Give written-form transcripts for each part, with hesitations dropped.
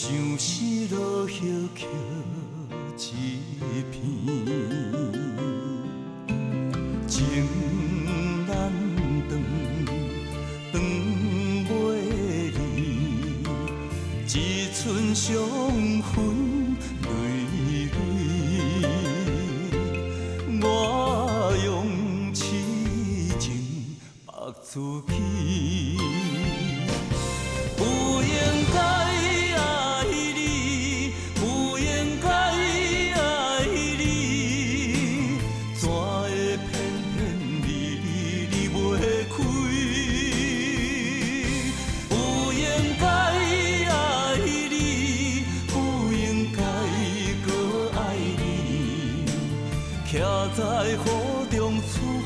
像是落葉捡一片，情難斷，斷袂離，一寸傷痕累累。我用痴情縛自己。不應該愛你，不應該愛你，怎會偏偏離你離袂開？不應該愛你，不應該閣愛你，徛在雨中處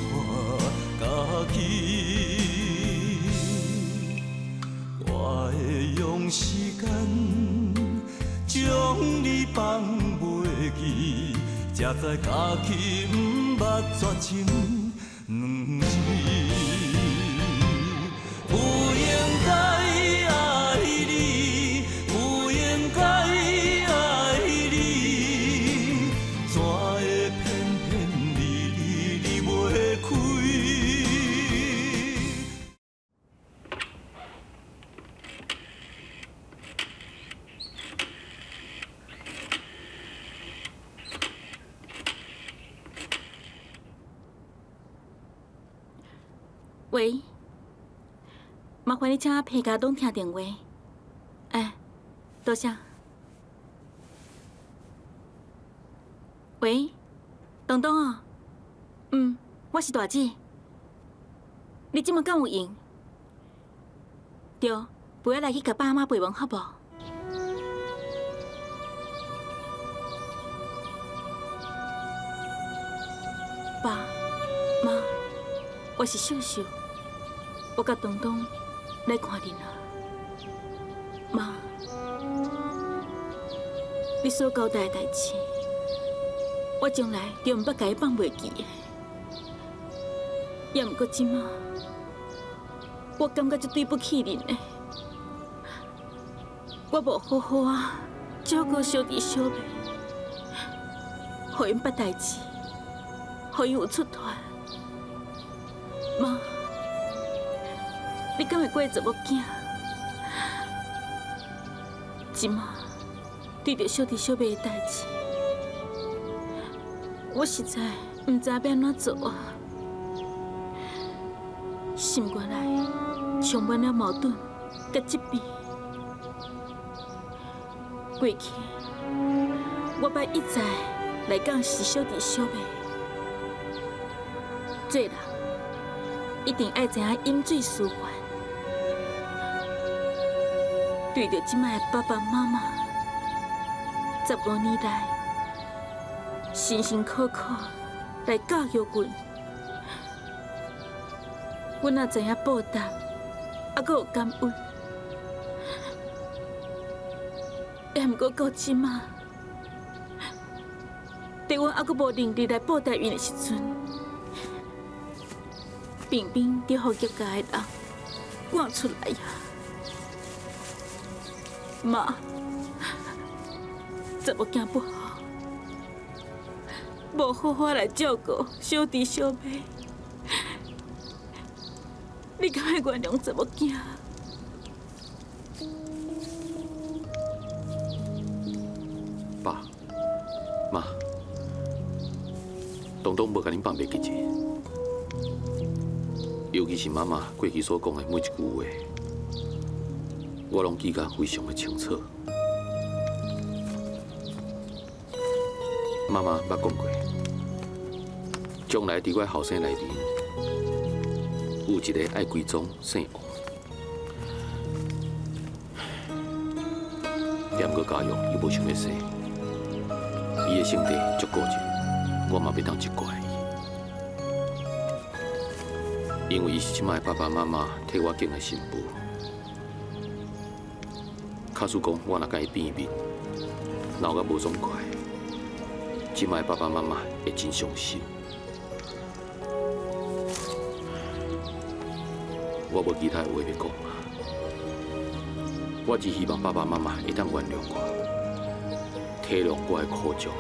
罰家己。我會用時間將你放袂記，才知家己毋捌絕情兩字。不應該愛你，不應該愛你，怎會偏偏離你離袂開？喂，麻煩你請彭家東聽電話。哎，多謝。喂，東東哦，嗯，我是大姊。你這馬敢有閒？對，陪我來去共爸媽陪問好無？爸媽，我是秀秀。我佮東東來看恁啊，媽，你所交代的代誌，我從來就毋捌共伊放袂記的。也毋過這馬，我感覺足對不起恁的，我無好好仔照顧小弟小妹，予𪜶捌代誌，予𪜶有出頭。媽，你敢會怪查某囝？這馬對著小弟小妹的代誌，我實在毋知欲按怎做啊！心肝內充滿了矛盾佮責備。過去我捌一再來教示小弟小妹，做人一定愛知影飲水思源。對著這擺的爸爸媽媽，15年來辛辛苦苦來教育阮，阮若知影報答，猶閣有感恩。也毋過到這馬，佇阮猶閣無能力來報答𪜶的時陣，平平就予業界的人趕出來啊！媽，查某囝不好，無好好來照顧小弟小妹，你敢會原諒查某囝？爸媽，東東無共恁放袂記一，尤其是媽媽過去所講的每一句話，我攏記甲非常的清楚。媽媽捌講過，將來佇我後生內面，有一個愛歸宗姓王，毋過家育伊無想欲生，伊的性地足固執，我嘛袂當責怪伊，因為伊是這擺爸爸媽媽替我揀的新婦。假使講我若共伊變面，鬧甲無爽快，這擺爸爸媽媽會真傷心。我無其他話欲講啊。我只希望爸爸媽媽會當原諒我，體諒我的苦衷。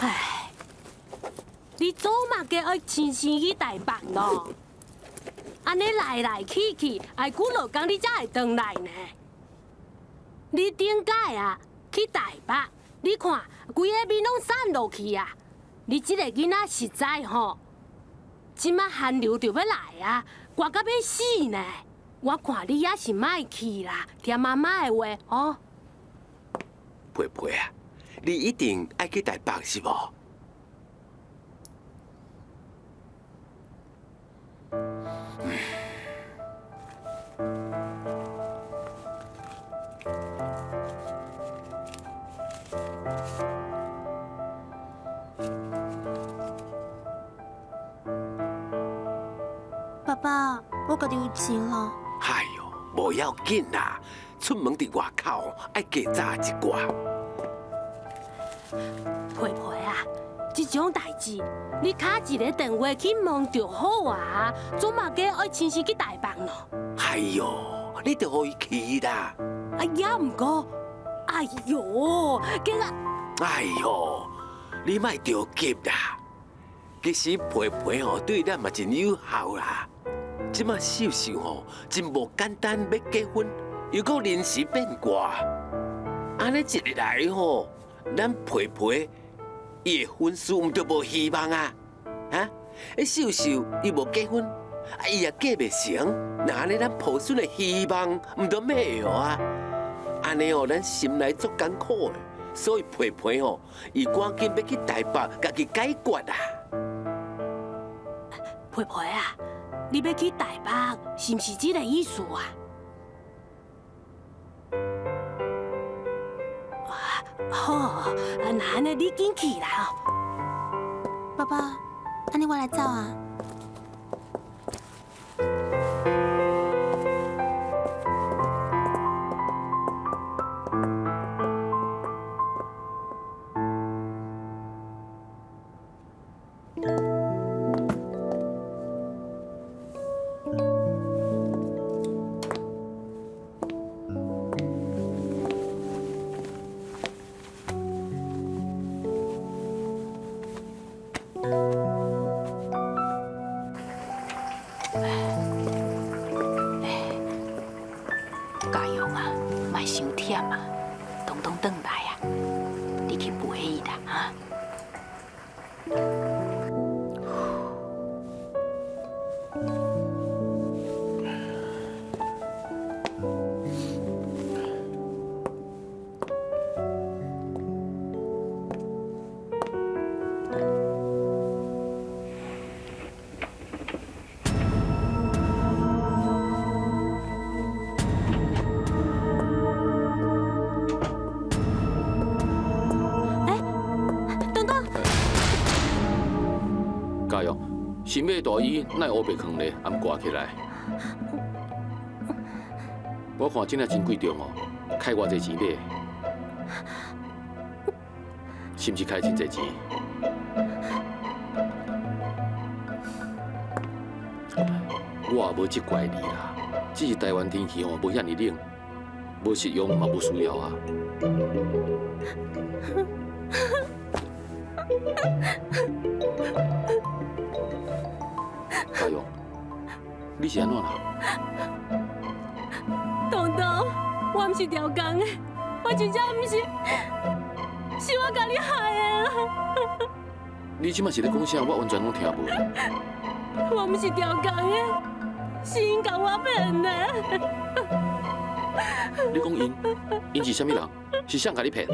唉，你做嘛加愛親身去台北咯？按呢來來去去，愛幾落工你才會轉來呢？你頂擺啊去台北，你看規个面攏瘦落去啊！你這個囡仔實在吼，這馬寒流就欲來啊，寒甲欲死呢！我看你也是莫去啦，聽媽媽的話哦。佩佩啊，你一定愛去台北是無？爸爸，我家己有錢啦。哎喲，無要緊啦，出門佇外口愛加早一寡。佩佩啊，這種代誌，你敲一個電話去問就好啊，做嘛加愛親自去台北咯？哎喲，你就予伊去啦。啊，也毋過，哎喲，囡仔。哎喲，你莫著急啦。其實佩佩吼對咱嘛真友好啦。這馬秀秀吼真無簡單，欲結婚又閣臨時變卦，按呢一來吼，咱佩佩伊的婚事毋就無希望啊？哈？秀秀伊無結婚，啊伊也嫁袂成，那按呢咱抱孫的希望毋就滅啊？按呢哦，咱心內足艱苦的，所以佩佩吼，伊趕緊欲去台北，家己解決啊！佩佩啊，你欲去台北，是毋是這个意思啊？好，啊，那按呢你緊去啦。爸爸，按呢我來走啊。嘉勇啊，莫傷忝啊，東東轉來啊，你去陪伊啦，哈。東東，嘉勇，新買大衣哪會烏白囥咧，暗掛起來？我看真正真貴重哦，開偌濟錢買？是毋是開真濟錢？我也無責怪你啦，只是台灣天氣吼無遐爾冷，無實用嘛無需要啊。嘉勇，你是按怎啦？東東，我毋是調工的，我真正毋是，是我共你害的啦。你這馬是咧講啥？我完全攏聽無。我毋是調工的，是𪜶共我騙的。你講𪜶，𪜶是啥物人？是誰共你騙？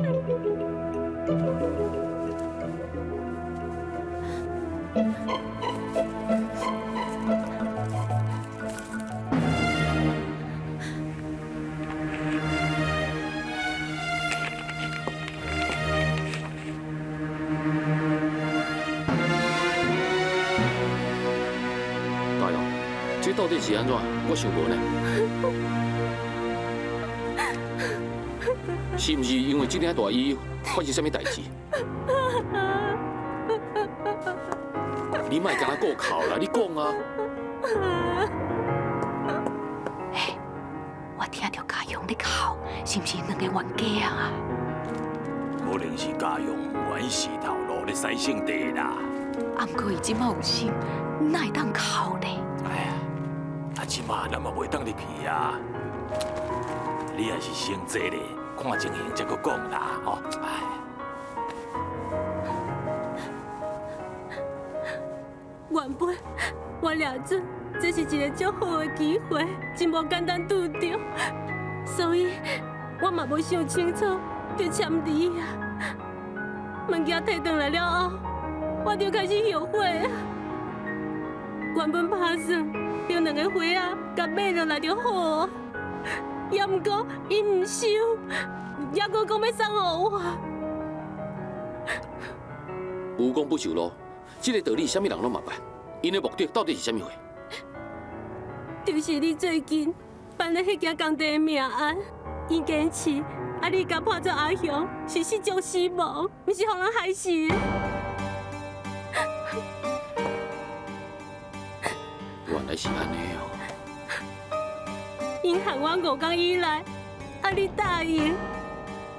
到底是按怎？我想無呢。是毋是因為這領大衣發生啥物代誌？你莫干焦顧哭啦，你講啊！欸，我聽著家雄咧哭，是毋是兩個冤家啊？可能是家雄毋願死頭路咧洗聖地啦。啊，毋過伊這馬有心，哪會當哭咧？哎呀，啊，這馬咱嘛袂當入去啊！你也是先坐咧，看情形才閣講啦，吼。哎。原本我掠準，這是一个足好的機會，真無簡單拄著，所以我嘛無想清楚就簽字啊。物件提轉來了後，我就開始後悔啊。原本拍算用兩个花仔共買落來就好，也毋過𪜶毋收，猶閣講欲送予我。無功不受祿，這个道理啥物人攏嘛捌。𪜶的目的到底是啥物貨？就是你最近辦的彼件工地的命案，𪜶堅持啊，你共判做阿雄是失足死亡，毋是予人害死的。原來是按呢哦。𪜶害我5工以來，啊你答應，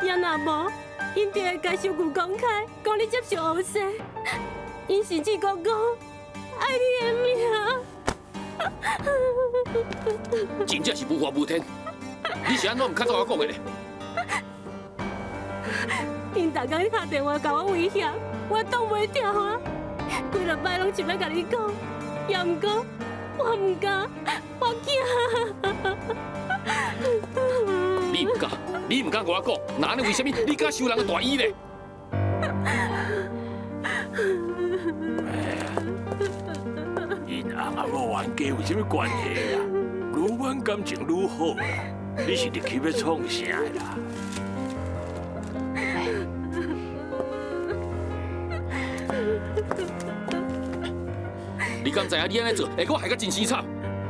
也若無，𪜶就會共收據公開，講你接受烏紗，𪜶甚至閣講愛你的命。真正是無法無天，你是按怎毋較早我講的咧？𪜶逐工敲電話共我威脅，我擋袂牢啊！幾落擺攏想欲共你講，也毋過我毋敢，我驚。你毋敢，你毋敢共我講，那按呢為啥物你敢收人的大衣咧？𪜶翁仔某冤家有啥物關係啊？愈晚感情愈好啦。你是入去欲創啥啦？你敢知影你按呢做，會閣害甲真凄慘？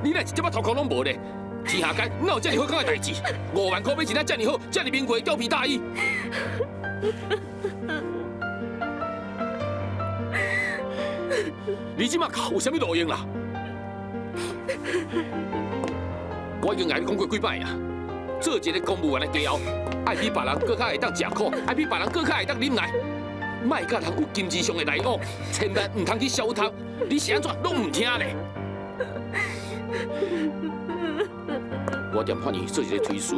你哪一點仔頭殼攏無咧？天下間哪有遮爾好康的代誌？5萬塊買一領遮爾好、遮爾名貴的貂皮大衣。你這馬哭有啥物路用啦？我已經共你講過幾擺啊！做一個公務員的家後，愛比別人閣較會當食苦，愛比別人閣較會當忍耐，莫佮人有金錢上的來往，千萬毋通去消偷。你是按怎攏毋聽咧？我踮法院做一個推事，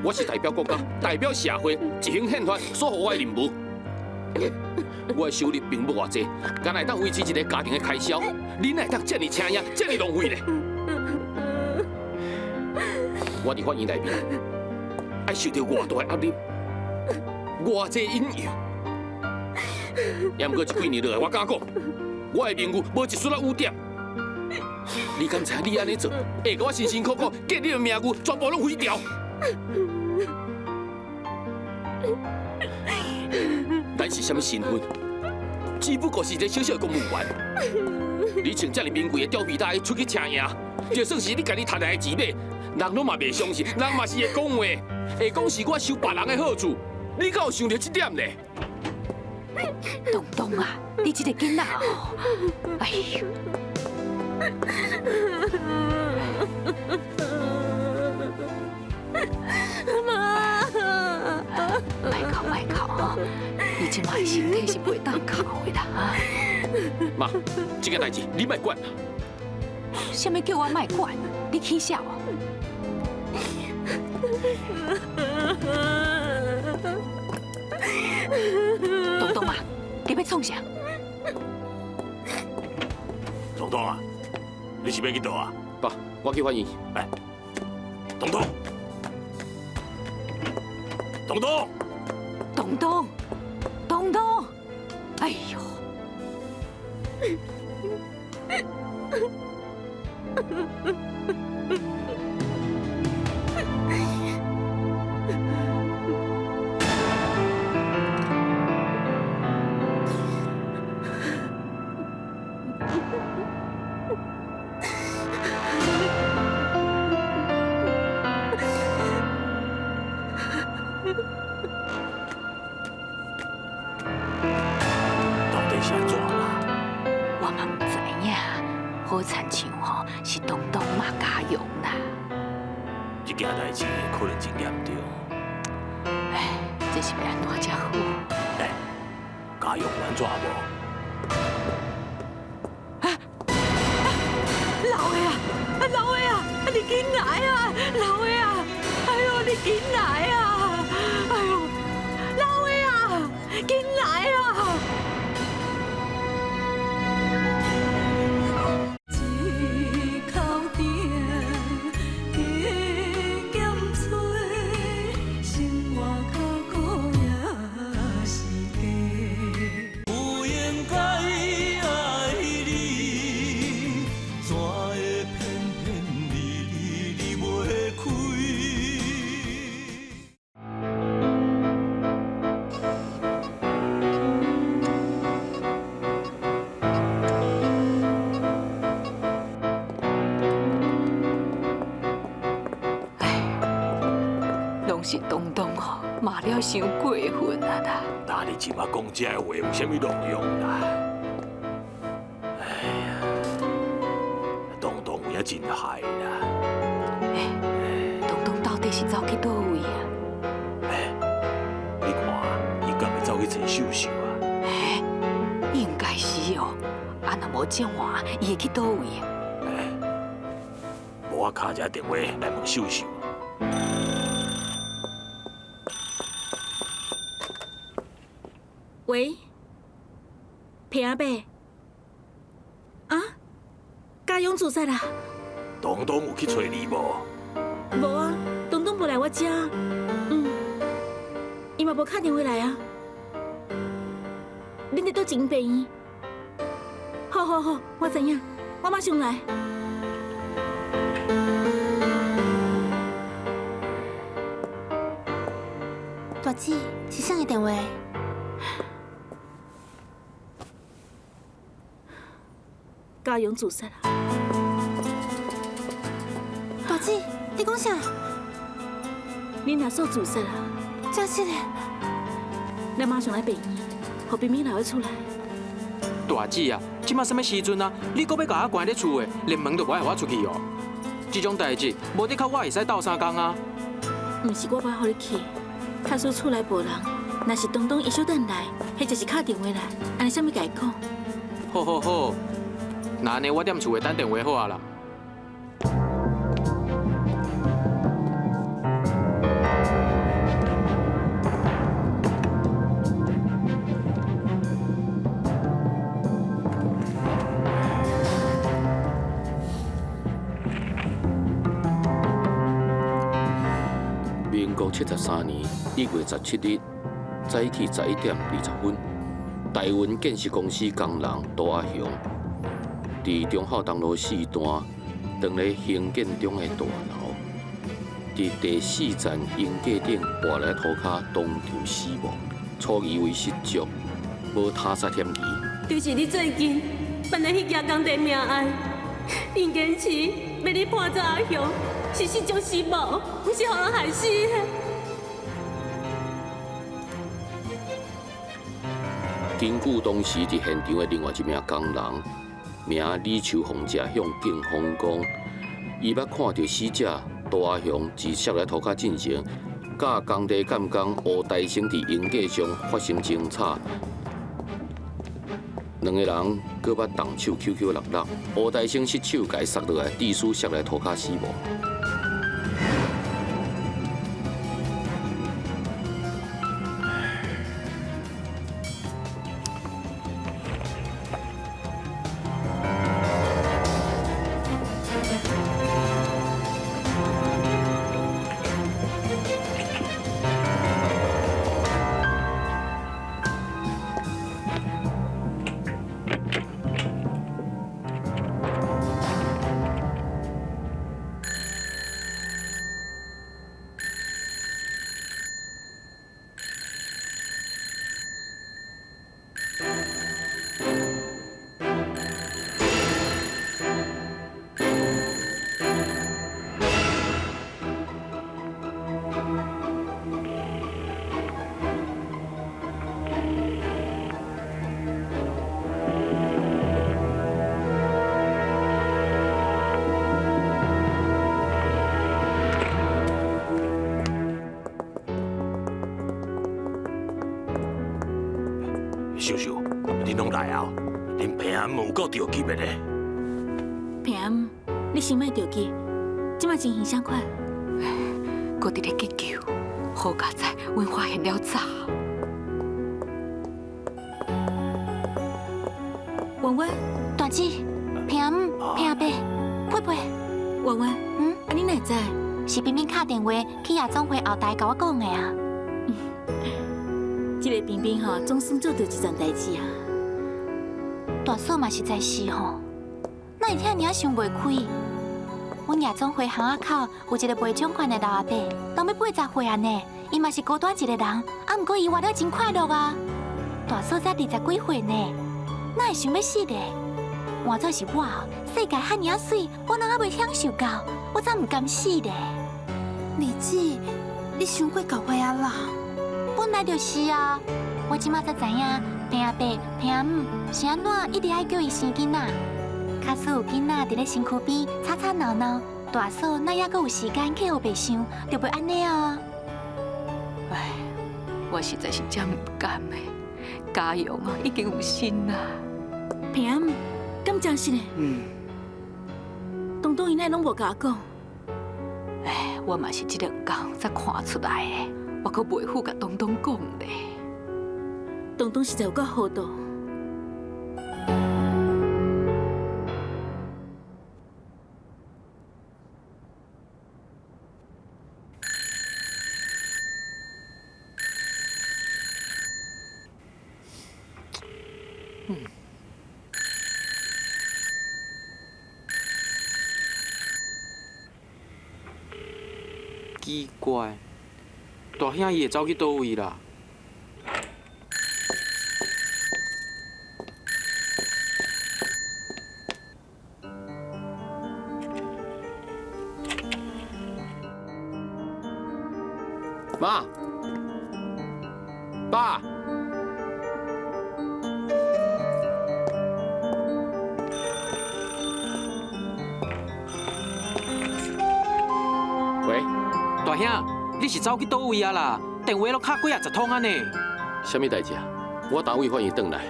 我是代表國家、代表社會執行憲法所予我的任務。我的收入並無偌濟，干焦會當維持一個家庭的開銷。你哪會當遮爾請贏、遮爾浪費咧？我佇法院內面，愛受著偌大的壓力，偌濟引誘。也毋過這幾年落來，我敢講，我的名譽無一絲仔污點。你敢知你按呢做，會共我辛辛苦苦建立的名譽全部攏毀掉？咱是啥物身份？只不過是一個小小的公務員。你穿遮爾名貴的貂皮大衣出去請贏，就算是你家己趁來的錢買，人攏嘛袂相信，人嘛是會講話，會講是我收別人的好處。你敢有想著這點咧？東東啊，你這個囡仔哦，哎呦！媽，莫哭莫哭吼，你這馬身體是袂當哭的啦。媽，這件代誌你莫管啦。啥物叫我莫管？你起痟哦？東東啊，你欲創啥？東東啊，你是欲去佗啊？爸，我去法院。哎，東東，東東，東東，東東，哎呦！好親像吼是東東罵家勇啦。這件代誌可能真嚴重。唉，這是欲按怎才好？欸，家勇有按怎無？老的啊，老的啊，你緊來啊，老的啊，哎喲，你緊來啊，哎喲，老的啊，緊來啊！攏是東東吼，罵了傷過分啊啦！那你這馬講這話有啥物路用啦？哎呀，東東有影真害啦！欸，東東到底是走去佗位啊？欸，你看，伊敢會走去揣秀秀啊？欸，應該是哦。啊，若無這換，伊會去佗位啊？欸，無我敲一下電話來問秀秀。喂，平阿伯，啊，家勇自殺啦？東東有去揣你無？無啊，東東無來我遮。嗯，伊嘛無敲電話來啊。恁佇佗一間病院？好好好，我知影，我馬上來。大姊，是啥个電話？家勇自殺啦！大姊，你講啥？恁阿嫂自殺啦！真是的！咱馬上來病院，予冰冰留佇厝內。大姊啊，這馬啥物時陣啊？你閣欲共我關佇厝的，連門都無愛予我出去哦。這種代誌，無的確我會使鬥相共啊。毋是我無愛予你去，假使厝內無人，若是東東伊小等來，或者是敲電話來，按呢啥物共伊講？好好好。那按呢，我踮厝的等電話好啊啦。民國73年1月17日早起11點20分，大雲建設公司工人杜阿雄，佇忠孝東路4段，當咧興建中的大樓，佇第4層鷹架頂跋來塗跤，當場死亡，初疑為失足，無他殺嫌疑。就是你最近辦的彼件工地命案，𪜶堅持欲你判走阿雄，是失足死亡，毋是予人害死的。根據當時佇現場的另外一名工人，名李秋鳳者向警方講，伊捌看著死者杜阿雄佇摔來塗跤進前，佮工地監工吳大生佇營架上發生爭吵，兩个人閣捌動手抾抾落落，吳大生失手共伊摔落來，致使摔來塗跤死亡。秀秀，恁攏來啊？恁平安有夠著急的咧。平安，你先莫著急，這馬情形啥款？閣佇咧急救，好佳哉，阮發現了早。婉婉，大姊，平安，平阿伯，佩佩，婉婉，嗯，啊你哪會知？是彬彬敲電話去夜總會後台共我講的啊。這个彬彬吼，總算做著一件代誌啊。大嫂嘛實在是吼，哪會遐爾仔想袂開？阮夜總會巷仔口有一個賣獎券的老阿伯，都欲80歲啊呢，伊嘛是孤單一個人，啊，毋過伊活得真快樂啊。大嫂才20幾歲呢，哪會想欲死咧？換做是我，世界遐爾仔媠，我攏猶未享受夠，我怎毋甘死咧？二姊，你傷過厚歲啊啦！本來就是啊，我這馬才知影，平阿伯、平阿姆是按怎一直愛叫伊生囡仔。假使有囡仔佇咧身軀邊吵吵鬧鬧，大嫂哪猶閣有時間去烏白想，就袂按呢啊。唉，我實在是真毋甘的，嘉陽啊已經有身啊。平阿姆，敢真實的？嗯。東東伊哪會攏無共我講？唉，我嘛是這兩工才看出來的，我閣袂赴共東東講咧。東東實在有夠糊塗。奇怪，大兄伊會走去佗位啦？媽，爸，喂，大兄，你是走去佗位啊啦？電話攏敲幾仔十通啊呢？啥物代誌啊？我單位法院轉來。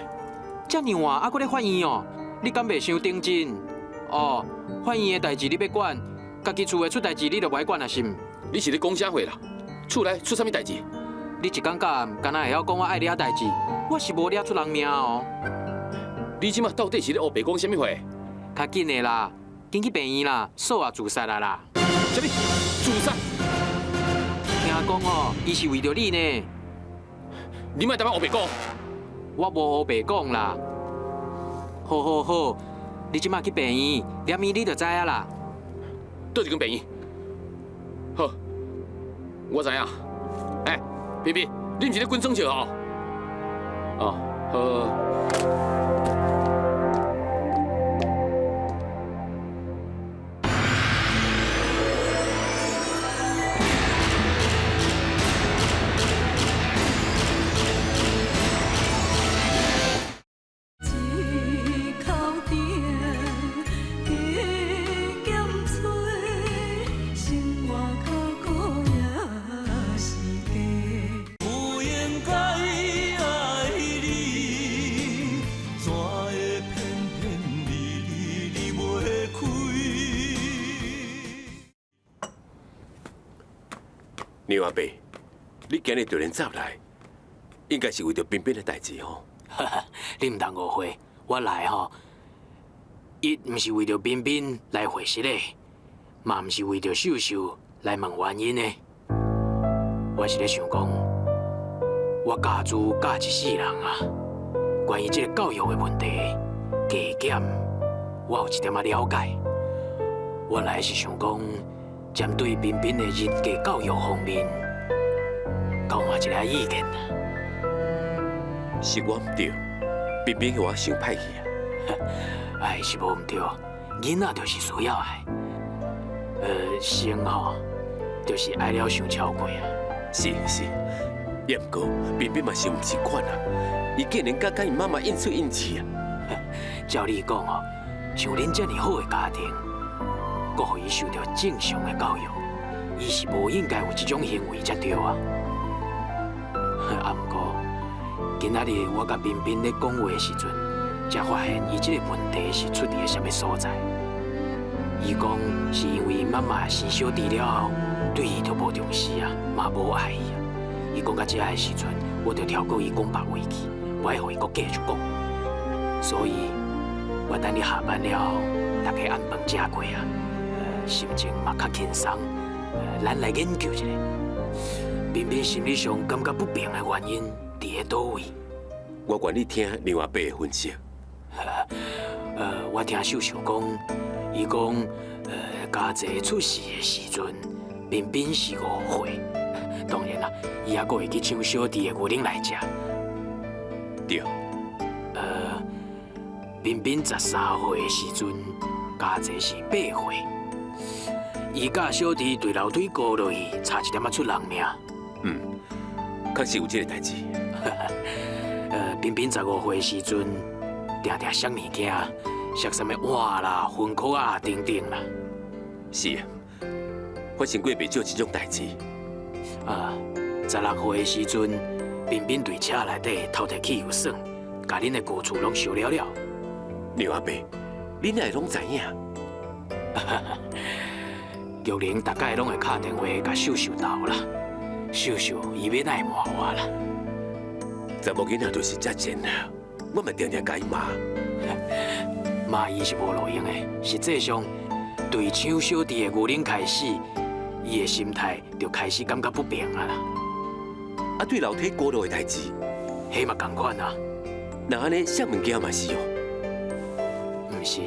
遮爾晚猶閣咧法院哦？你敢袂傷認真？哦，法院的代誌你欲管，家己厝的出代誌你就無愛管啊是毋？你是咧講啥話啦？厝內出啥物代誌？你一工到暗，敢若會曉講我愛掠代誌，我是無掠出人命哦。你這馬到底是咧烏白講啥物話？較緊的啦，緊去病院啦，嫂也自殺啊啦。啥物？自殺？聽講哦，伊是為著你呢。你莫踮遐烏白講。我無烏白講啦。好好好，你這馬去病院，驗醫你就知影啦。佗一間病院？好，我知影。欸，彬彬，你毋是咧滾耍笑吼？哦，好。牛阿伯，你今日突然走來，應該是為著彬彬的代誌吼。你毋通誤會，我來吼，一毋是為著彬彬來回實的，嘛毋是為著秀秀來問原因的。我是咧想講，我教子教一世人啊，關於這個教育的問題，加減我有一點仔了解。我來是想講，針對彬彬的人格教育方面，講我一下意見。是我毋對，彬彬予我想歹去啊。哎，是無毋對，囡仔就是需要愛。生吼，就是愛了傷超過啊。是是，也毋過彬彬嘛是毋是款啊，伊竟然敢佮伊媽媽應出應氣啊。照你講哦，像恁遮爾好的家庭，閣予伊受著正常的教育，伊是無應該有這種行為才對啊。啊，毋過今仔日我佮彬彬咧講話的時陣，才發現伊這個問題是出佇啥物所在。伊講是因為媽媽生小弟了後，對伊就無重視啊，嘛無愛伊啊。伊講到這个時陣，我就跳過伊講別話去，無愛予伊閣繼續講。所以，我等你下班了後，大家暗飯食過啊，心情嘛較輕鬆。咱來研究一下，彬彬心理上感覺不平的原因佇咧佗位？我願意聽梁阿伯的分析。我聽秀秀講，伊講，家齊出世的時陣，彬彬是5歲。當然啦，伊猶閣會去搶小弟的牛奶來食。對。彬彬13歲的時陣，家齊是8歲。伊佮小弟對樓梯高落去，差一點仔出人命。嗯，確實有這個代誌。彬彬15歲時陣，定定摔物件，摔啥物碗啦、薰箍仔等等啦。是啊，發生過袂少這種代誌。啊，16歲的時陣，彬彬對車內底偷提汽油耍，共恁的舊厝攏燒了了。梁阿伯，恁哪會攏知影？玉玲逐擺攏會敲電話共秀秀鬥啦，秀秀伊欲來罵我啦。查某囡仔就是遮賤啊！我嘛定定共伊罵。罵伊是無路用的，實際上對搶小弟的牛奶開始，伊的心態就開始感覺不平啊啦。啊，對樓梯過落的代誌，彼嘛仝款啊。那按呢，啥物件嘛是哦？毋是，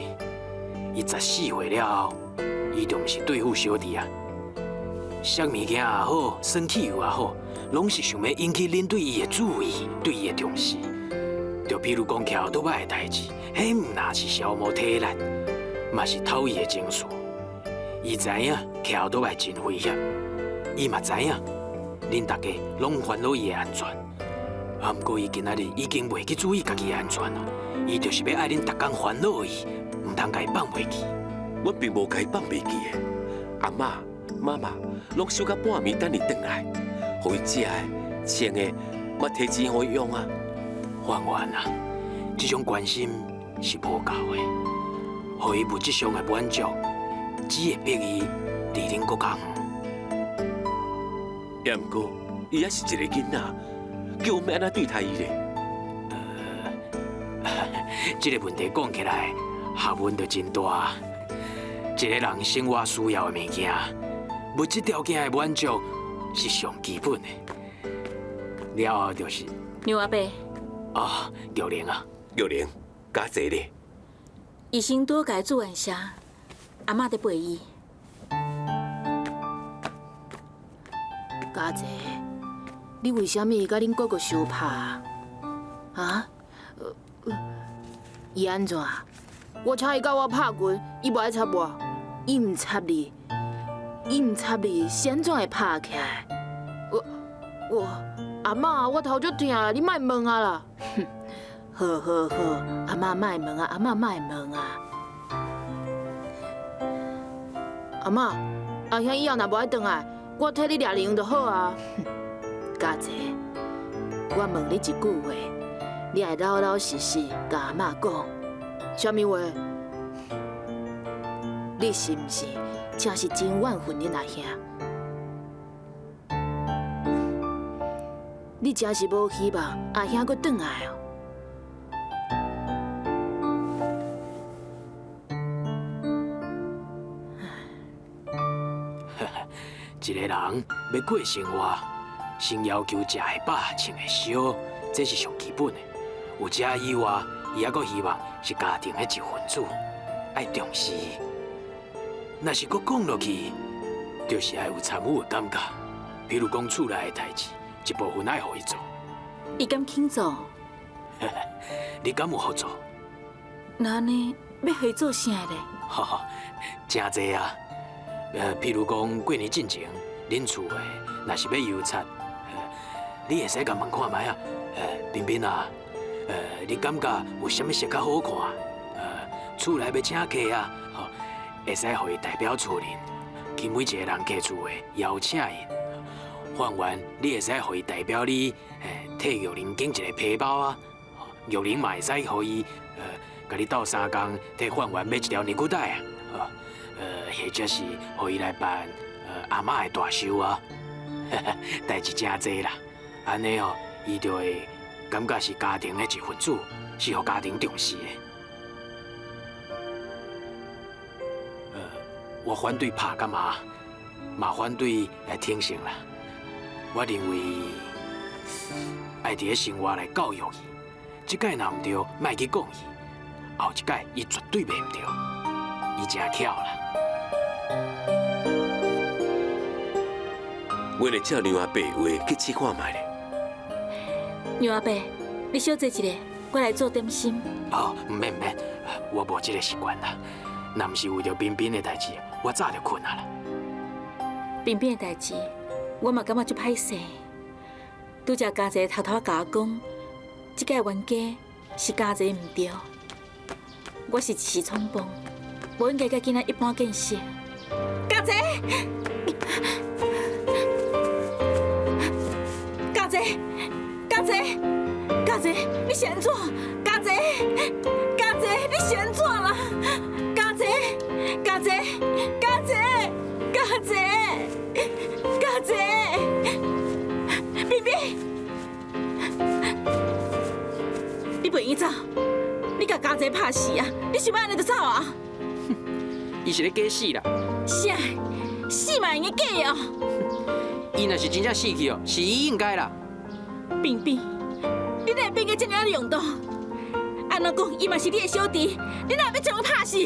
伊14歲了後，伊就毋是對付小弟啊。摔物件也好，耍汽油也好，攏是想欲引起恁對伊的注意，對伊的重視。就比如講，騎後桌仔的代誌，彼毋若是消磨體力，嘛是透伊的情緒。伊知影騎後桌仔真危險，伊嘛知影恁大家攏煩惱伊的安全。啊，毋過伊今仔日已經袂去注意家己的安全啦，伊就是欲愛恁逐工煩惱伊，毋通共伊放袂記。阮並無共伊放袂記的，阿嬤、媽媽攏守到半暝等伊轉來，予伊食的、穿的，嘛提錢予伊用啊。凡凡啊，這種關心是無夠的，予伊物質上的滿足，只會逼伊離恁閣較遠。也毋過，伊猶是一个囡仔，叫阮欲按怎對待伊咧？這個問題講起來，學問就真大。一個人生活需要的物件，物質條件的滿足是上基本的。了後就是梁阿伯。啊，玉玲啊，玉玲，加濟咧。醫生拄共伊注完射，阿嬤佇陪伊。家齊，你為啥物佮恁哥哥相拍啊？啊？伊按怎？我請伊佮我拍拳，伊無愛插我，伊毋插你，伊毋插你，是按怎會拍起來？我阿嬤，我頭足疼，你莫問啊啦。好好好，阿嬤莫問啊，阿嬤莫問啊。阿嬤，阿兄以後若無愛轉來，我替你掠零用就好啊。家齊，我問你一句話，你愛老老實實共阿嬤講。啥物話？你是毋是真是真怨恨恁阿兄？你真是無希望阿兄閣轉來哦？一個人欲過生活，先要求食會飽、穿會燒，這是上基本的。有這以外，伊猶閣希望是家庭的一份子，愛重視。若是閣講落去，就是愛有參與的感覺。比如講厝內的代誌，一部分愛予伊做。伊敢肯做？你敢有予做？那按呢，欲予伊做啥咧？哈哈，真濟啊！譬如講過年進前，恁厝的若是欲油漆，你會使共問看覓啊？彬彬啊，你感覺有啥物色較好看？厝內欲請客啊，吼，會使予伊代表厝人，去每一個人家厝的邀請伊，范员，你會使予伊代表你，替玉玲揀一個皮包啊。玉玲嘛會使予伊，共你鬥相共替范員買一條尼古帶啊。或者是予伊來辦阿媽的大壽啊。代誌誠濟啦，按呢哦，伊就會感覺是家庭的一份子，是予家庭重視的。我反對拍佮罵，嘛反對來挺性啦。我認為愛佇咧生活來教育伊，這擺若毋對，莫去講伊，後一擺伊絕對袂毋對，伊誠巧啦。阮會照娘阿伯話去試看覓咧。娘阿伯，你小坐一下，我來做點心。哦，毋免毋免，我無這個習慣啦。若毋是為著彬彬的代誌，我早就睏啊啦。彬彬的代誌，我嘛感覺足歹勢。拄才家姐偷偷共我講，這个冤家是家姐毋對，我是一時衝動，無應該佮囡仔一般見識。家姐。家姐，家姐，家姐，你是按怎？家姐，家姐，你是按怎啦？家姐，家姐，家姐，家姐，家姐，彬彬，你袂用走，你共家姐拍死啊！你想欲按呢就走啊？伊是咧假死啦！啥？死嘛會用假哦？伊若是真正死去哦，是伊應該啦。彬彬，你哪會變甲這爾仔浪蕩？按怎講，伊嘛是你的小弟，你哪會欲將伊拍死？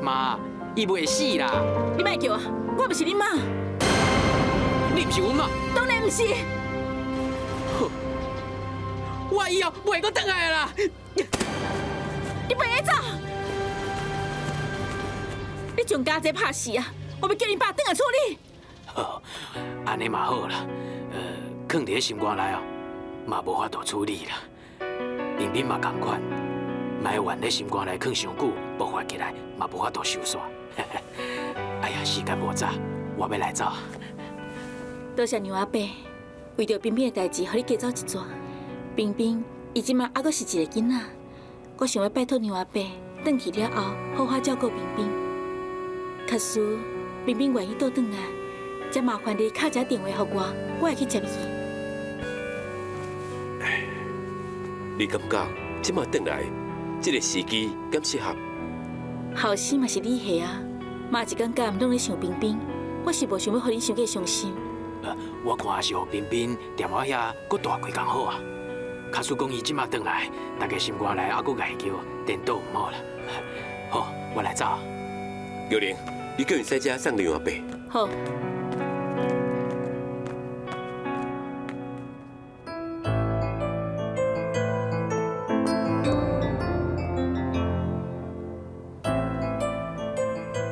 媽，伊袂死啦！你莫叫我，我毋是你媽。你毋是阮媽？當然毋是。好，我以後袂閣轉來啦。你袂使走！你將家姐拍死啊！我欲叫恁爸轉來處理。好，按呢嘛好啦。囥佇咧心肝內哦，嘛無法度處理啦。彬彬嘛仝款，莫怨咧心肝內囥傷久，爆發起來嘛無法度收煞。哎呀，時間無早，我欲來走。多謝娘阿伯，為著彬彬的代誌，予你加走一逝。彬彬伊這馬猶閣是一個囡仔，我想欲拜託娘阿伯，轉去了後，好好照顧彬彬。假使彬彬願意倒轉來，才麻煩你敲一個電話予我，我會去接伊。你感覺這馬轉來，這個時機敢適合？後生嘛是你下啊，媽一工工攏咧想彬彬，我是無想欲予恁傷過傷心。我看是予彬彬踮我遐閣蹛幾工好啊。假使講伊這馬轉來，大家心肝內猶閣愛叫，顛倒毋好啦。好，我來走。玉玲，你叫𪜶駛車送娘阿伯。好。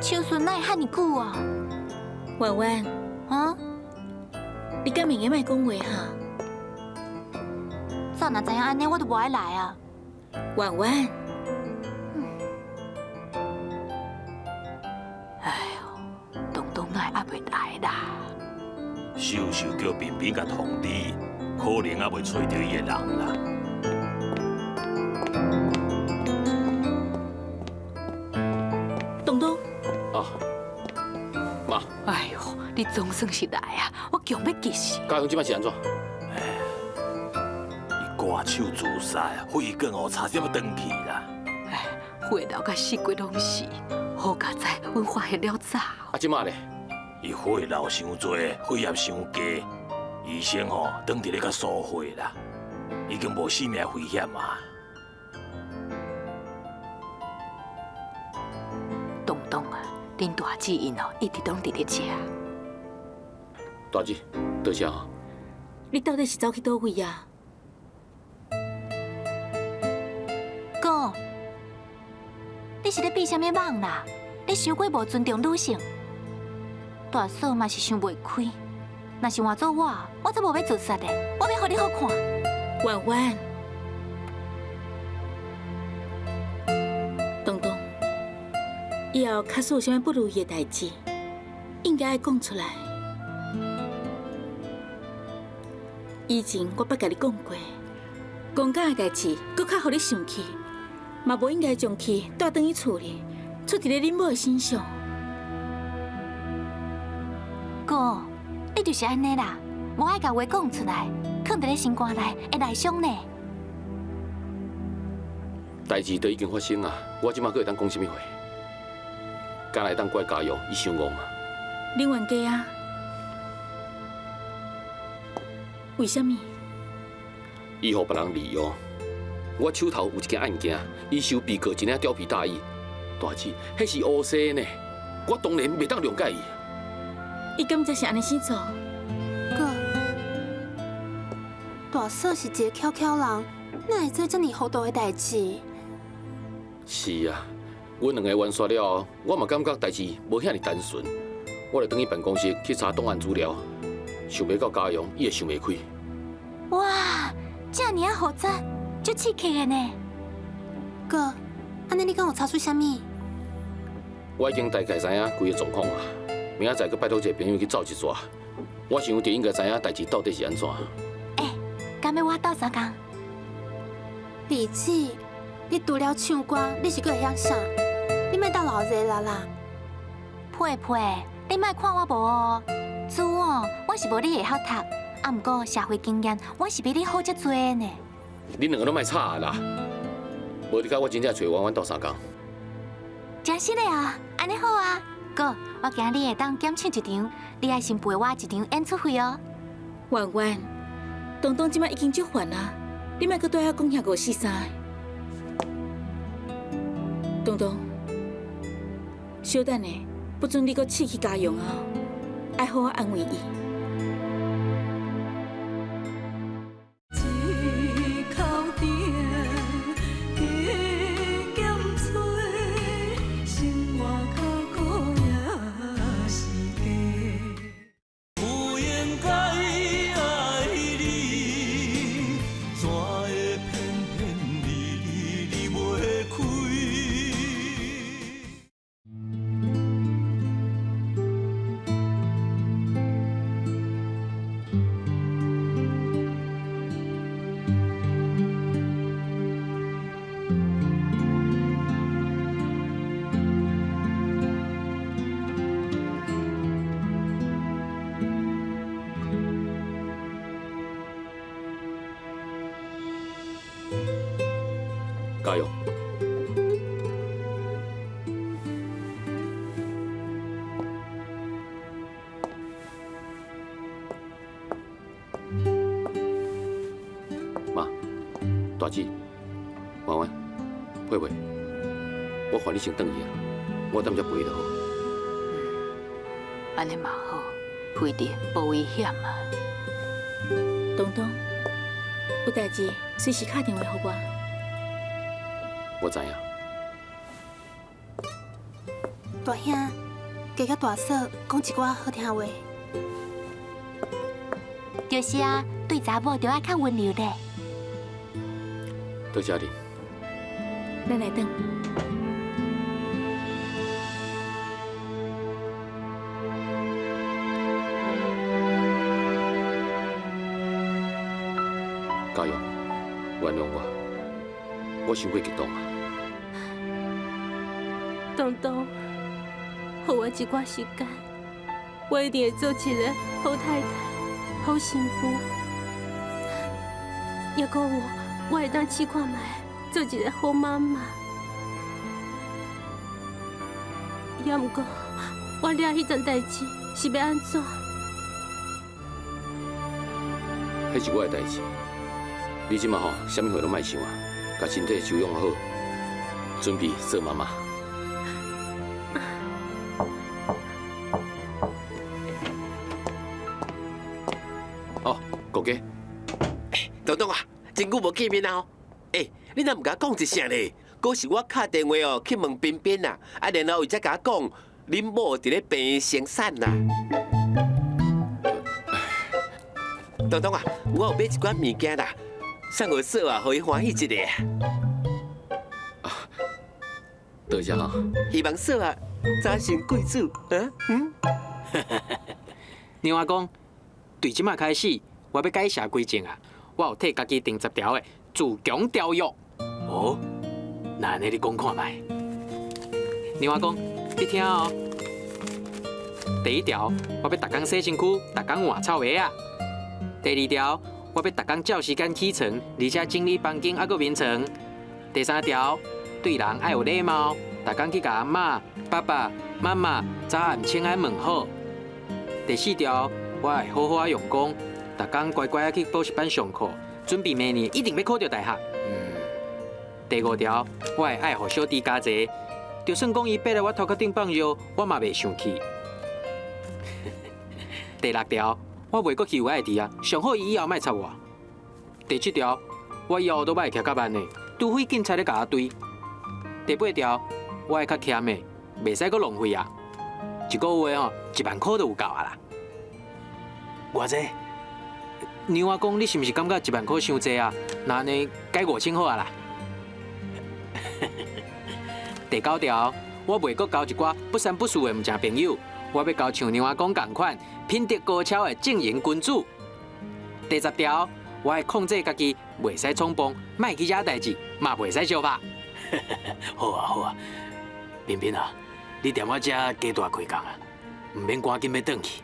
秋順哪會遐爾久啊？婉婉，啊？你敢會用莫講話哈？早若知影按呢，我就無愛來啊。婉婉。哎喲，東東哪會猶未來啦？秀秀叫彬彬共通知，可能猶未揣著伊的人啦。東東。哦，媽。哎喲，你總算是來啊！我強欲激死。家雄這擺是按怎？伊割手自殺，血管哦差點仔斷去啦。哎，血流甲四界攏是，好佳哉，阮發現了早。啊，這擺咧？伊血流傷濟，血壓傷低，醫生吼當佇咧共輸血啦，已經無性命危險啊。東東啊，恁大姊𪜶哦，一直攏佇咧遮。大姊，多謝啊。你到底是走去佗位啊？哥，你是咧變啥物妄啦？你傷過無尊重女性。大嫂嘛是想袂開，若是換做我，我才無欲自殺咧，我欲予你好看。婉婉，東東，以後假使有啥物不如意的代誌，應該愛講出來。以前我捌共你讲过，公家的代志，阁较予你生气，嘛无应该将气带转去厝里，出伫咧恁某的身上。哥，你就是按呢啦，无爱共话讲出来，囥伫咧心肝内会内伤呢。代志都已经发生啊，我这马阁会当讲啥物话？敢会当怪嘉阳伊伤戆啊？恁冤家啊？为啥物？伊予别人利用，我手头有一件案件，伊收被告一领貂皮大衣。大姊，彼是乌纱呢，我当然袂当谅解伊。伊敢才是按呢生做？哥，大嫂是一个巧巧人，哪会做遮尔糊涂的代志？是啊，阮两个冤煞了后，我嘛感觉代志无遐尔单纯。我就转去办公室去查档案资料，想袂到嘉阳伊会想袂开。哇，遮尔啊复杂，足刺激的呢。哥，按呢你敢有查出啥物？我已经大概知影规个状况啊，明仔载阁拜托一个朋友去走一逝。我想就应该知影代志到底是按怎。欸，敢欲我斗相共？丽姊，你除了唱歌，你是阁会晓啥？你莫斗老热啦啦。佩佩，你莫看我无哦，书哦，我是无你会晓读，啊，毋过社会经验，我是比你好足济呢。恁两个拢莫吵啊啦！无你佮我真正揣婉婉斗相共。真实的啊，按呢好啊。哥，我今日会当减唱一场，你爱先赔我一场演出费哦。婉婉，东东这摆已经足烦啊，你莫阁对遐讲遐五四三。东东，小等下，不准你阁刺去家用啊！爱好好安慰伊。加油！妈，大姊，婉婉，佩佩，我还你先转去啊，我踮遮陪就好。按呢嘛好，飞得无危险啊。东东，有代志随时敲电话予我。我知影。大兄，加佮大嫂讲一寡好听话。就是啊，对查某就爱较温柔咧。多谢你。咱来转。嘉阳，原谅我，我伤过激动啊。东东，予我一寡时间，我一定会做一个好太太、好媳妇。抑阁有，我会当试看觅做一个好妈妈。抑毋过，我掠彼阵代志是欲按怎？彼是我的代志，你这马吼，啥物话拢莫想啊，共身体休养好，准备做妈妈。哦，国家。东东啊，真久无见面啊！欸，你若毋共我讲一声咧？阁是我敲电话哦去问彬彬啊，啊，然后伊才共我讲，恁某伫咧病院生产啦。东东啊，我有买一寡物件啦，送予嫂啊，予伊欢喜一下。啊，多谢哈。希望嫂啊早生贵子，啊，嗯。娘阿公，对这马开始，我欲改邪歸正啊！我有替家己定10條的自強條約。哦，那按呢你講看覓？娘阿公，你聽哦。第一條，我欲逐工洗身軀，逐工換臭鞋仔。第二條，我欲逐工照時間起床，而且整理房間猶閣眠床。第三條，對人愛有禮貌，逐工去共阿嬤、爸爸、媽媽早暗請安問好。第四條，我會好好仔用功，逐工乖乖仔去補習班上課，準備明年一定欲考著大學。第五條，我會愛護小弟家齊，就算講伊爬來我頭殼頂放尿，我嘛袂生氣。第六條，我袂閣欺負愛弟啊，上好伊以後莫插我。第七條，我以後都莫會騎較慢的，除非警察咧共我追。第八條，我會較儉的，袂使閣浪費啊。一個月吼，1萬箍就有夠啊啦。偌濟？娘阿公，你是毋是感覺一萬箍傷濟啊？那按呢改5000好啊啦。第九條，我袂閣交一寡不三不四的毋正朋友，我欲交像娘阿公仝款品德高超的正人君子。第十條，我會控制家己，袂使衝動，莫去惹代誌，嘛袂使相拍。好啊好啊，彬彬啊，你踮我遮加大幾工啊，毋免趕緊欲轉去。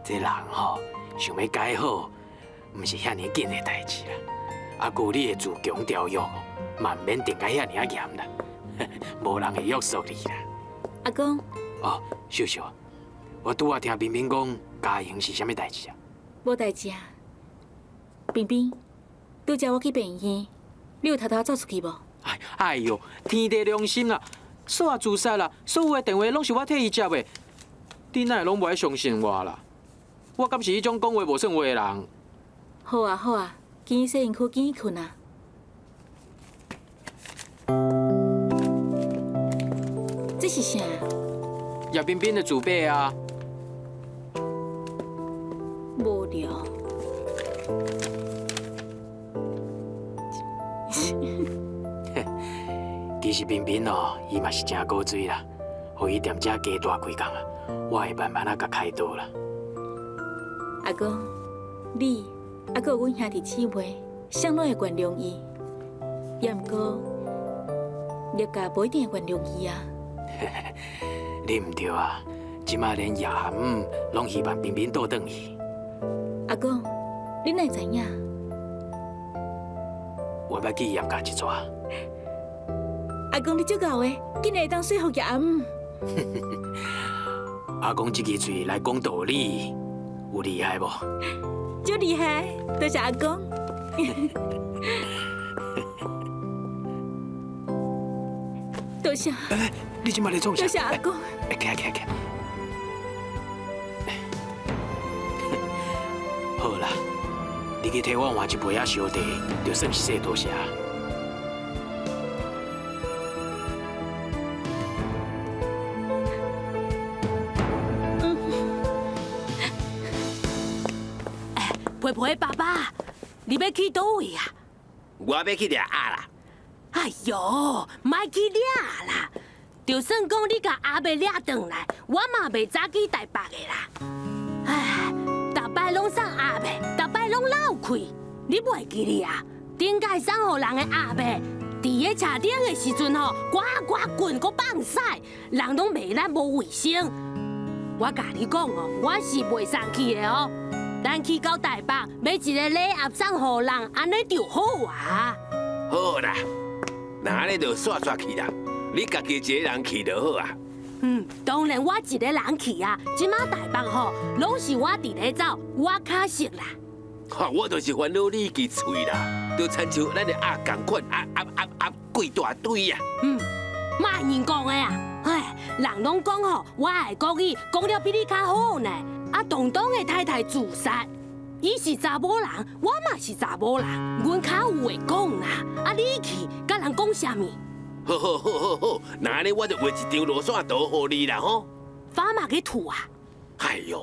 這人吼，想欲改好，毋是遐爾緊的代誌啦。啊，閣有你的自強條約，嘛毋免定甲遐爾仔嚴啦，無人會約束你啦。阿公。哦，秀秀，我拄仔聽彬彬講家營是啥物代誌啊？無代誌啊。彬彬，拄才我去病院，你有偷偷走出去無？哎喲，天地良心啦！嫂仔自殺啦，所有的電話攏是我替伊接的，你哪會攏無愛相信我啦？我敢是彼種講話無算話的人？好啊好啊，緊去洗身軀，緊去睏啊！這是啥？葉彬彬的自白啊！無聊。其實彬彬哦，伊嘛是誠古錐啦，予伊踮遮加蹛幾工啊，我會慢慢仔共開導啦。阿公，你猶閣有阮兄弟姊妹，啥攏會原諒伊，也毋過葉家無一定會原諒伊啊。你毋對啊，這馬連葉阿姆攏希望彬彬倒轉去。阿公，你哪會知影？我欲去葉家一逝。阿公，你足𠢕的，竟然會當說服葉阿姆。阿公這支喙來講道理，有厲害無？足厲害，多謝阿公。多謝。欸，你這馬咧創啥？多謝阿公。欸，起來起來起來。好啦，你去替我換一杯仔燒茶，就算是說多謝。皮皮爸爸，你欲去佗位啊？我欲去掠鴨啦！哎喲，莫去掠啦！就算講你共鴨欲掠轉來，我嘛袂早去台北的啦。唉，逐擺攏送鴨欲，逐擺攏漏氣，你袂記得啊？頂擺送予人的鴨欲，佇咧車頂的時陣吼，呱呱滾閣放屎，人攏罵咱無衛生。我共你講哦，我是袂送去的哦。咱去到台北買一个禮盒送予人，按呢就好啊。好啦，那按呢就煞煞去啦。你家己一个人去就好啊。嗯，當然我一个人去啊。這馬台北吼，攏是我佇咧走，我較熟啦。哈，我就是煩惱你支喙啦，就親像咱的鴨仝款，鴨鴨鴨鴨幾大堆啊。嗯，莫閒講的啊，唉，人攏講吼，我的國語講了比你較好呢。啊，東東的太太自殺，伊是查某人，我嘛是查某人，阮較有話講啦。啊，你去佮人講啥物？好好好好好，那按呢我就畫一張路線圖予你啦吼。發嘛去吐啊！哎喲，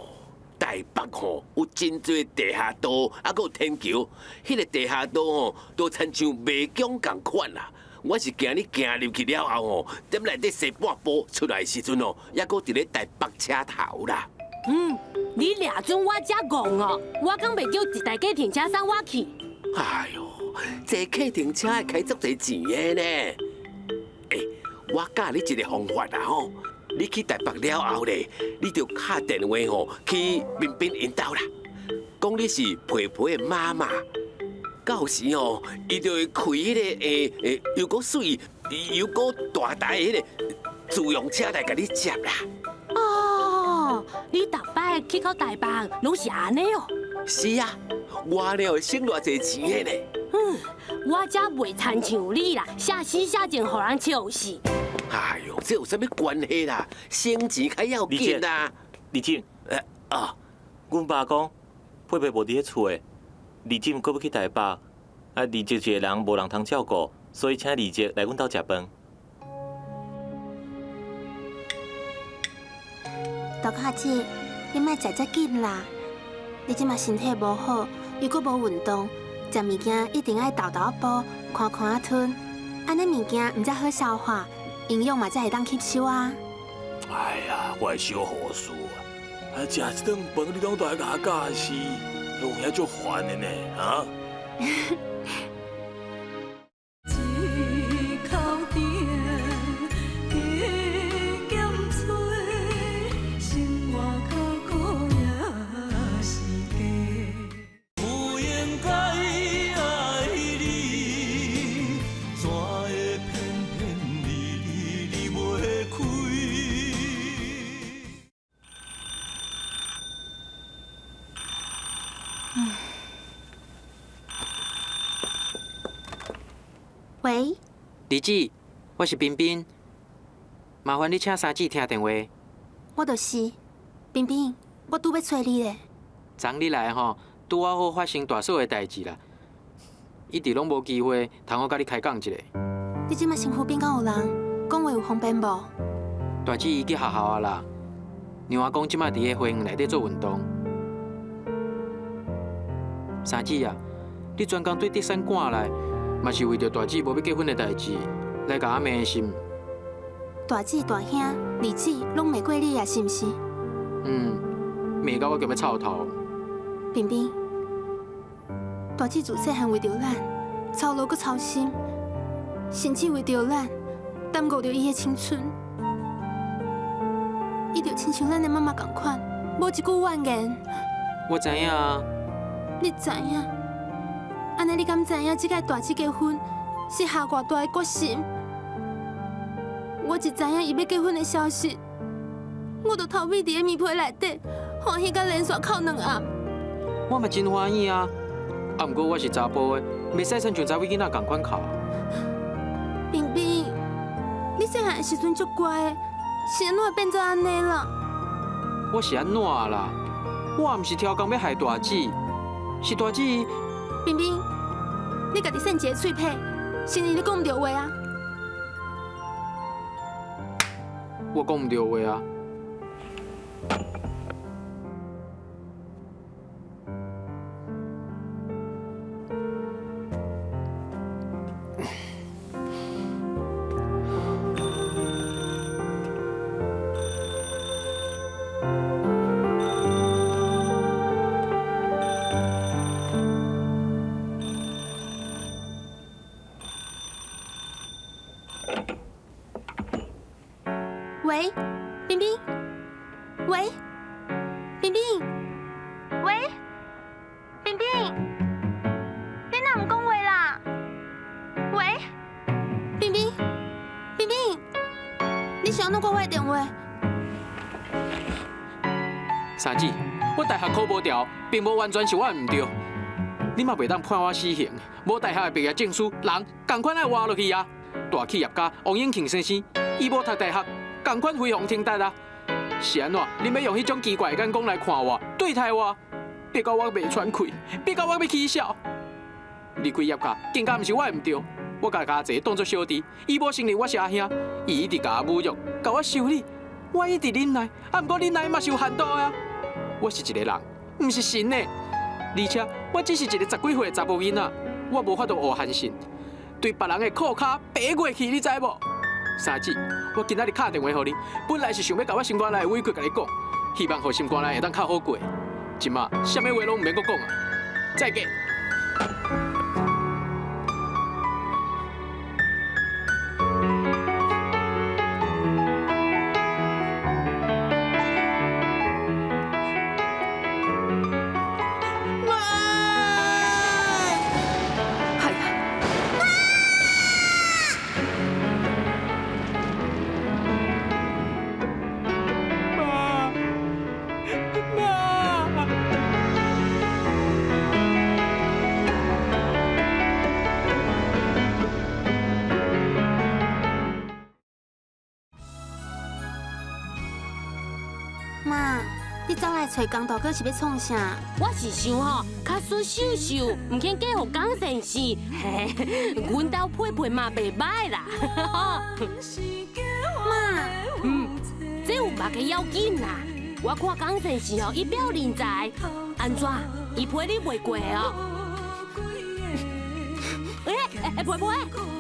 台北吼有真濟地下道，啊，閣有天橋，彼个地下道吼都親像迷宮仝款啦。我是驚你行入去了後吼，踮內底踅半步出來的時陣吼，猶閣佇咧台北車頭啦。嗯，你掠准我遮戇哦，我敢袂叫一台计程车送我去？哎哟，坐计程车会开足济钱的呢。欸，我教你一个方法啦吼，你去台北了后咧，你就敲电话吼去彬彬𪜶兜啦，讲你是皮皮的妈妈，到时吼，伊就会开彼个欸欸又阁媠又阁大台彼个自用车来共你接啦。哦，你逐摆去到台北拢是按呢哦？是啊，我了会省偌济钱的呢。嗯，我才袂亲像你啦，写诗写情予人笑死。哎哟，这有啥物关系啦？省钱较要紧啦。李静，啊，阮爸讲，佩佩无伫咧厝的，李静阁欲去台北，啊，李静一个人无人通照顾，所以请李静来阮兜食饭。大卡姐，你莫食遮紧啦！你这马身体无好，又阁无运动，食物件一定爱沓沓仔补，看看仔吞，按呢物件毋才好消化，营养嘛才会当吸收啊。哎呀，我的小护士啊，啊，食一顿饭你拢都爱共我教示，有影足烦的呢，啊？一口甜，加减吹，生活较苦也是假。不应该爱你，怎会偏偏离离离袂开？喂，李姊，我是彬彬，麻烦你请三姊听电话。我就是，彬彬，我拄欲揣你咧。昨你来吼，拄仔好发生大嫂的代志啦，一直拢无机会通好佮你开讲一下。你这马身躯边敢有人？讲话有方便无？大姊伊去学校啊啦，娘仔讲这马伫咧花园内底做运动。三姊啊，你专工对德山赶来，嘛是为著大姊无欲结婚的代志来共我骂是毋？大姊、大兄、二姊拢骂过你啊，是毋是？嗯，骂到我强欲臭头。彬彬，大姊自细汉为著咱操劳阁操心，甚至为著咱耽误著伊的青春。伊就亲像咱的妈妈仝款，无一句怨言。我知影啊。你知影？按呢你敢知影这摆大姊结婚是下偌大的决心？我一知影伊欲结婚的消息，我就头尾伫咧棉被内底，欢喜甲连续哭两暗。我嘛真欢喜啊！啊，毋过我是查埔的，袂使亲像查某囡仔仝款哭。彬彬，你细汉的时阵足乖的，是按怎会变做按呢啦？我是按怎啦？我毋是超工欲害大姊，是大姊。彬彬，你家己扇一个喙皮，承认你讲毋对话啊？我讲毋对话啊。喂，彬彬，喂，彬彬，喂，彬彬，你哪毋讲话啦？喂，彬彬，彬彬，你是按怎挂我的电话？三姊，我大学考无牢，并无完全是我的毋对。你嘛袂当判我死刑，无大学的毕业证书，人仝款爱活落去啊！大企业家王永庆先生，伊无读大学。仝款飞黄腾达啊！是按怎？恁欲用彼种奇怪的眼光来看我，对待我，逼到我袂喘气，逼到我欲起痟。离开叶家，更加毋是我的毋对。我共家齐当作小弟，伊无承认我是阿兄，伊一直共我侮辱，共我修理，我一直忍耐，啊，毋过忍耐嘛是有限度的啊。我是一个人，毋是神呢。而且我只是一个十几岁的查埔囡仔，我无法度学韩信，对别人的裤跤爬过去，你知无？三姊，我今仔日敲电话予你，本来是想欲共我心肝内的委屈共你讲，希望予心肝內會當較好過。這馬啥物話攏毋免閣講啊！再見。媽，你走來揣江大哥是欲創啥？我是想吼，假使秀秀毋肯嫁予江先生，阮兜配配嘛袂䆀啦。媽，這有別个要緊啦。我看江先生哦，一表人才，按怎？伊批你袂過哦？欸欸，佩佩。